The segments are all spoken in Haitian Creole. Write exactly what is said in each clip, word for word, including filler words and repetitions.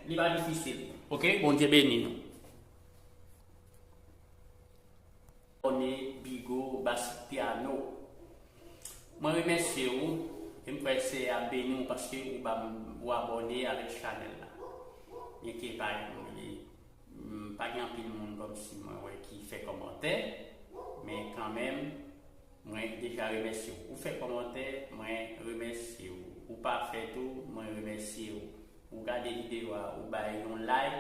Li pa difisil. Ok, Bondye beni nou. Abòne Bigo Bassistiano. Mwen remèsye w, e m kwè Seyè a beni w paske ou ba m, ou abòne avèk chanèl la. Byenke pa, m, pa gen anpil moun kòmsi mwen wè ki fè kòmantè, men kanmenm, mwen deja remèsye w. Ou fè kòmantè, mwen remèsye w. Ou pa fè tou, mwen remèsye w. Ou gade videyo a, ou bay yon like,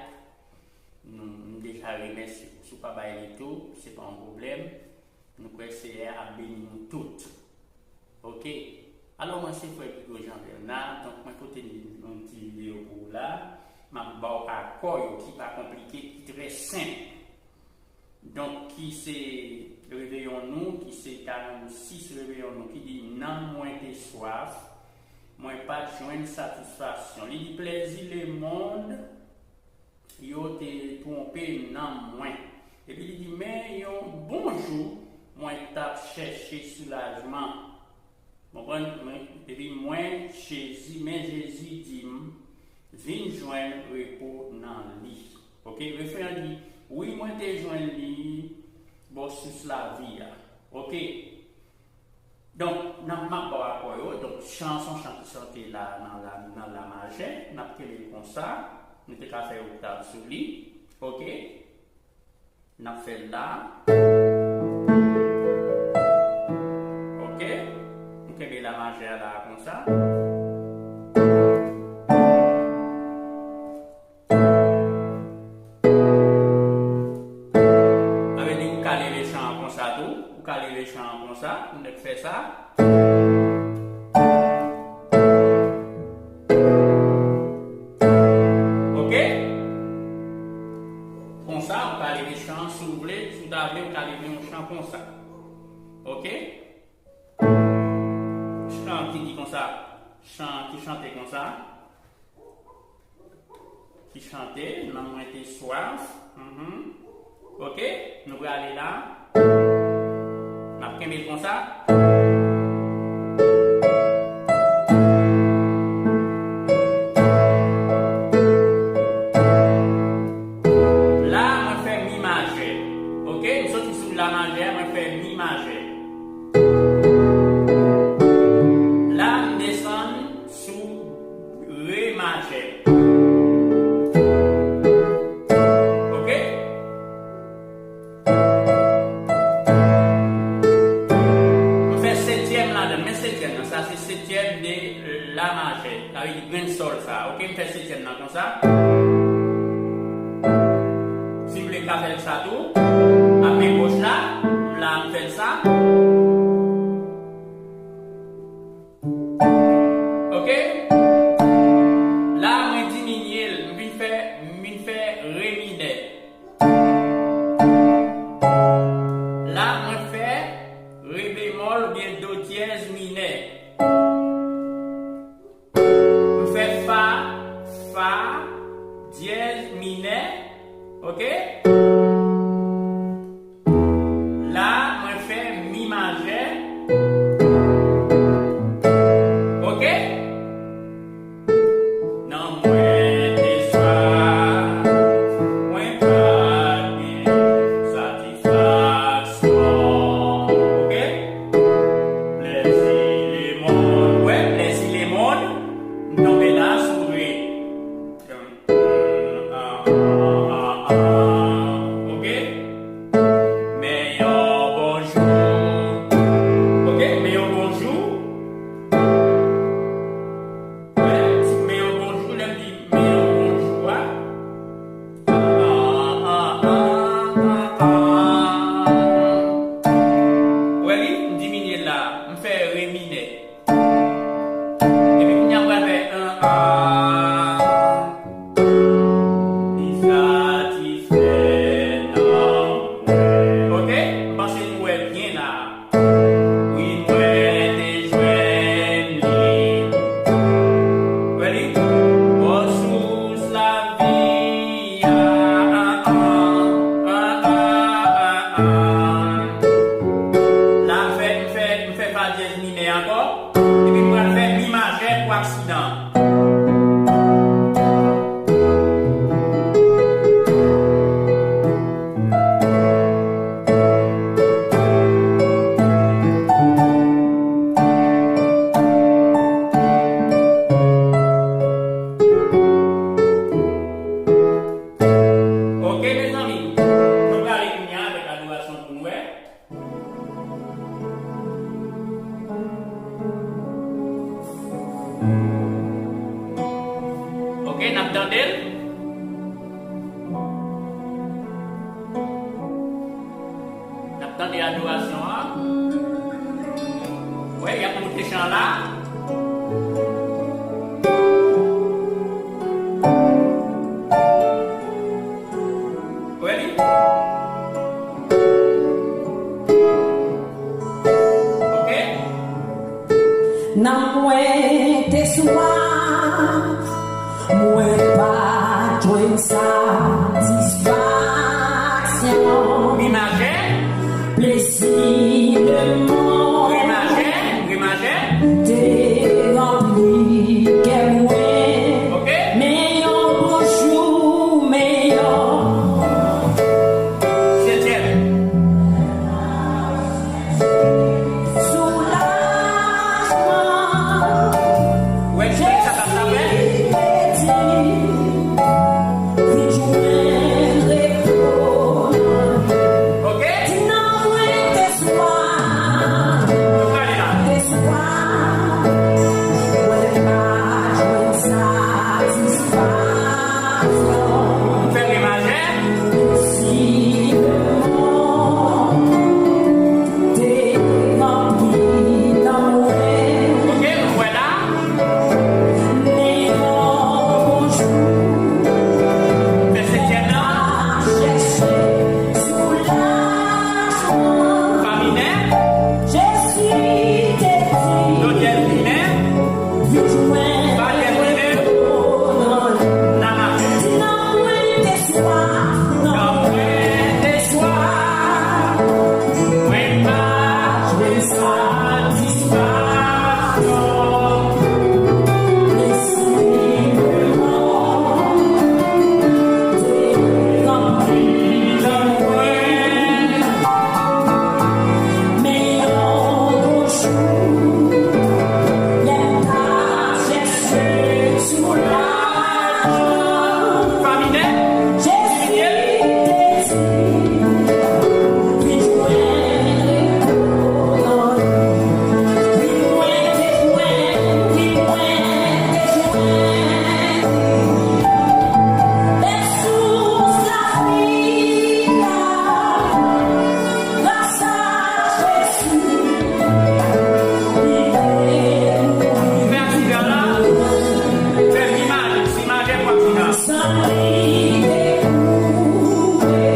nou, m deja remèsye w. Si w pa bay li tou, se pa yon pwoblèm. Nou kwè Seyè a ap beni nou tout. Ok. Alò, mwen se frè Bigo Jean Bernard, donk mwen pote yon ti videyo pou ou la. M ap ba w akò yo ki pa konplike, ki trè senp. Donk, ki se Reveillons-nous, ki se karannsis Reveillons-nous, ki di, nanm mwen te swaf, mwen pa t jwenn satisfaksyon. Li di, plèzi lemonn yo te twonpe nanm mwen. Epi li di, men yon bon jou, mwen t ap chèche soulajman. Konprann? Mwen, epi mwen, Jezi, men Jezi di m, vin jwenn repo nan li. Ok? Refren an di, wi, mwen te jwenn li bò sous lavi a. Ok? Donk, n ap, m ap ba w akò yo. Donk, chan an se yon chan ki chante la, nan la, nan la majè. N ap kenbe l konsa. Nou te ka fè oktav sou li. Ok? N ap fè l la. Ok? Nou kenbe la majè a la konsa. Sa vle di ou ka leve chan an konsa tou. Ou ka leve chan an konsa. Ou mèt fè sa. Ok? Konsa, ou ka leve chan an si w vle. Si w ta vle, ou ka leve yon chan konsa. Ok? Chan ki di konsa. Chan ki chante konsa. Ki chante, nanm mwen te swaf. Mhm. Ok? Nou prale la. N ap kenbe l konsa. La, mwen fè mi majè. Ok? M soti sou la majè, mwen fè mi majè. La, m desann sou re majè. Ok? M fè setyèm ladan, men setyèm nan, sa se setyèm de la majè. Sa vle di grenn sòl sa. Ok, m fè setyèm nan konsa. Si m vle, m ka fè l sa tou. Ak men goch la, la, m fè l sa. Ok? La, mwen diminye l, m vin fè, m vin fè re minè. La, mwen fè re bemòl oubyen do dyèz minè. M fè fa, fa, dyèz minè. Ok? Ok, n ap tande l. N ap tande adorasyon an. Wè, y ap moute chan la. Wè li. Ok. Nanm mwen te swaf, mwen pa t jwenn satisfaksyon. Mi majè. Plezi lemonn. Re majè, re majè. Te ranpli kè mwen. Ok. Men yon bon jou, men yon. Setyèm. Soulajman. Wè, sa, sa, sa, wè. Vin jwenn repo. Ok. Di nanm mwen te swaf. Nou prale la. Te swaf. Mwen pa jwenn satisfaksyon. Fè re majè. Si lemonn te ranpli nan mwen. Ok, nou wè la. Men yon bon jou. Fè setyèm nan. Chèche soulajman. Fa minè. Jezi te di. Do dyèz minè. Vin jwenn. Fa dyèz minè. La majè. Di nanm mwen te swaf. Nanm mwen te swaf. Mwen pa jwenn satisfaksyon. Lespri de mò te ranpli nan mwen. Men yon bon jou, lè m t ap chèche soulajman, Jezi te di, vin jwenn repo nan li. Wi, mwen te jwenn, wi, mwen te jwenn. Lè sous lavi a, gras a Jezi. Fè aksidan la, fè l pi mal, si mal gen pou aksidan. San li te koule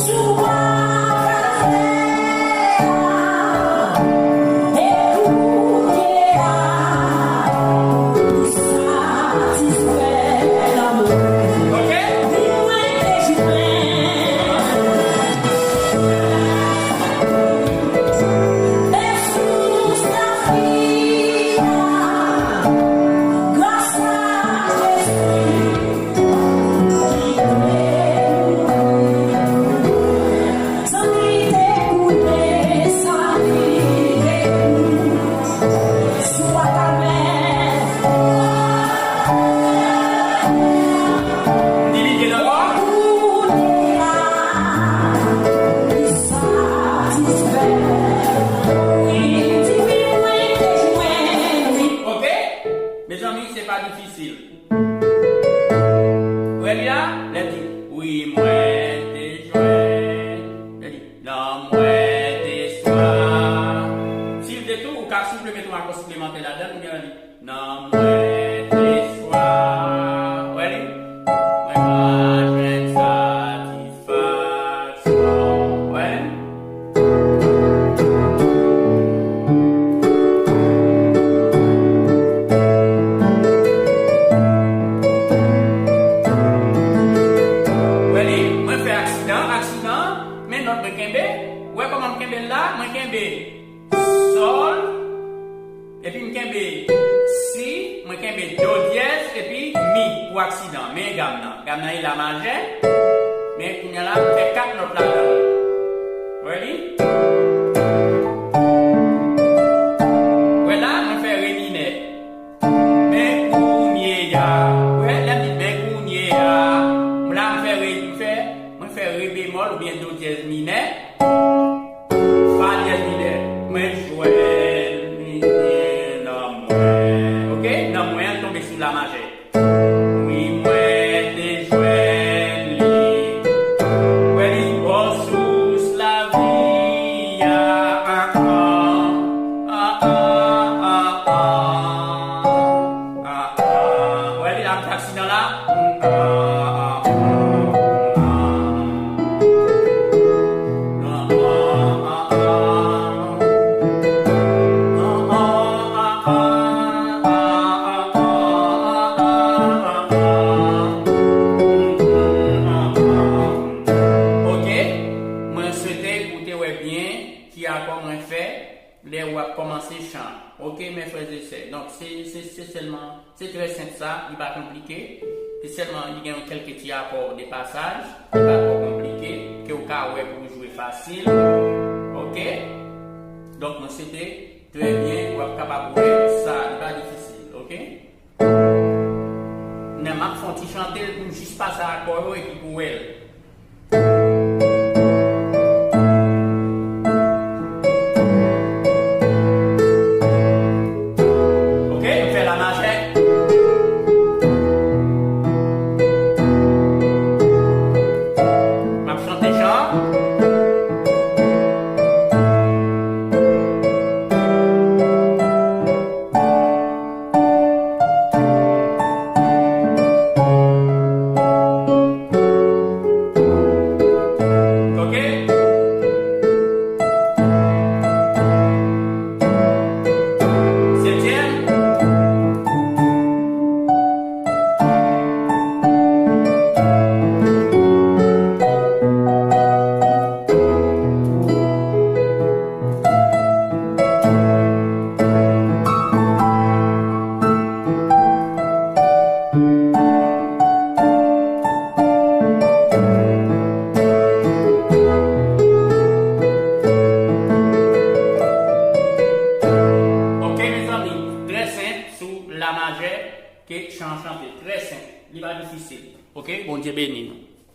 sou bò Kalvè a, e kounye a, li satisfè nan mwen. Ok? Wi, mwen te jwenn. Lè sous lavi a, gras a Jezi, ki te san li te koule, san li te koule sou bò Kalvè. Li vide nan kò. Kounye a, li satisfè. Wi, di wi, mwen te jwenn, wi. Ok? Mezanmi, se pa difisil. Wè li la, lè di, wi, mwen te jwenn. Lè di, nan mwen te swaf. Si l te tou, ou ka, si w vle mete yon akò siplemantè ladan l, ou gen lè di, nan mwen te swaf. Wè li, mwen pa jwenn satisfaksyon. Wè li. Wè li, mwen fè aksidan, aksidan, men nòt mwen kenbe. Wè kòman m kenbe l la? Mwen kenbe sòl, epi m kenbe si, mwen kenbe do dyèz, epi mi pou aksidan. Men gam nan. Gam nan e la majè. Men kounye a la, m fè kat nòt ladan l. Wè li? Wè la, mwen fè re minè. Men kounye a. Wè, lè m di men kounye a. La, m fè re, m fè, mwen fè re bemòl oubyen do dyèz minè. wè byen ki akò mwen fè lè w ap kòmanse chan an. Oke, mes frères et sœurs. Donk, se, se, se sèlman, se trè senp sa, li pa konplike. Se sèlman, li gen yon kèlke ti akò de pasaj, li pa twò konplike, ke w ka wè pou w jwe fasil. Oke? Donk, mwen swete, trè byen, w ap kapab wè sa, li pa difisil, oke? Men m ap fè yon ti chante l pou m jis pase akò yo epi pou w wè l. Oke, m fè la majè. M ap chante chan. Ok? Setyèm. Ok, mezanmi, trè senp sou la majè ke chan an chante. Trè senp, li pa difisil. Ok, Bondye beni nou.